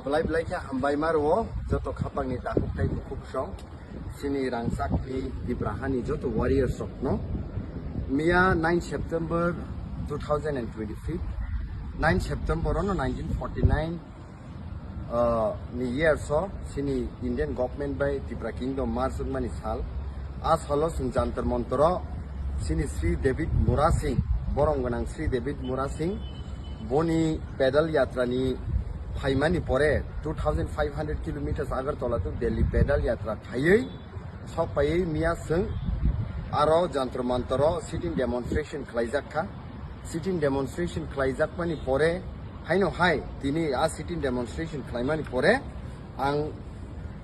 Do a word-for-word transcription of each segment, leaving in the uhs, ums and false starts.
Belai belai khe hambai ma rwo joto khapangni takhuk tei bukhuk song. Chini rangchakni Tipra hani joto warriors rokno. Miya nine September two thousand and twenty-five, nine September ono nineteen forty-nine, uh, ni year so chini Indian government bai Tipra Kingdom merge wngmani sal. A salo chwng Jantar Mantar o chini Sri David Mura Singh, borong gwnang Sri David Mura Singh, boni pedal yatra ni phaimani pore two thousand five hundred kilometers Agartala to Delhi pedal yatra khaiwi sok paiwi miya chwng aro Jantar Mantar o sitting demonstration khlaijak kha. Sitting demonstration khlaijakmani pore, haino hai tini a sitting demonstration khlaimani pore ang,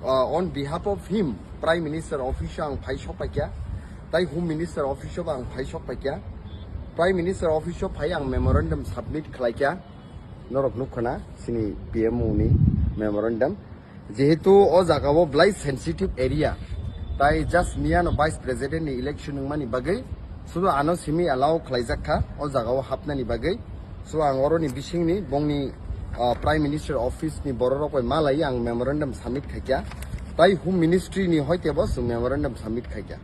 uh, on behalf of him, Prime Minister office o ang phai sok paikha, tai Home Minister office o ang phai sok paikha. Prime Minister office o phai ang memorandum submit khlaikha, norok nukkha na chini P M O ni memorandum. Jehetu o jaga o belai sensitive area, tai just miyano Vice President ni election wngmani bagwi sudu ano simi allow khlaijak kha o jaga o hapnani bagwi. So ang oroni bisingni bongni, ah, Prime Minister office ni bororok bai malai ang memorandum submit khaikha, tai Home Ministry ni hoite bo chwng memorandum submit khaikha.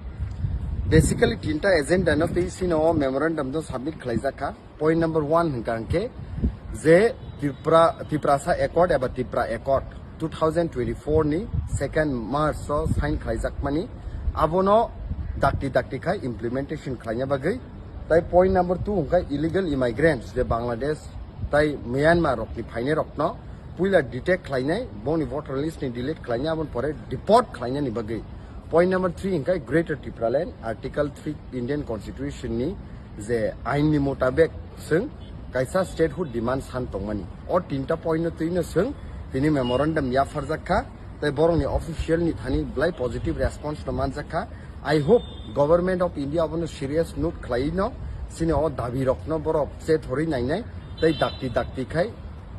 Basically tinta agenda no tei sino o memorandum no submit khlaijak kha. Point number one hwnkha hwnkhe je Tipra, Tiprasa Accord eba Tipra Accord two thousand twenty-four ni second March o sign khlaijakmani, abono dakti dakti khai implementation khlaina bagwi. Tai point number two hwnkha illegal immigrants je Bangladesh tai Myanmar rokni phainai rokno puila detect khlainai, boni voter list ni delete khlainai, aboni pore deport khlainani bagwi. Point number three hwnkha Greater Tipraland, Article three Indian Constitution ni je ain ni mutabek chwng kaisa statehood demand san tongmani. O tinta point no twi no chwng tini memorandum yapharjak kha, tai borokni official ni thani belai positive response no manjak kha. I hope Government of India abono serious note khlaiwi no chini o dabi rokno borok chethorwi nainai tei dakti dakti khai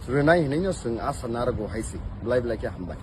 rwnai hinwi no chwng asa narwgo hai se. Belai belai khe hambai.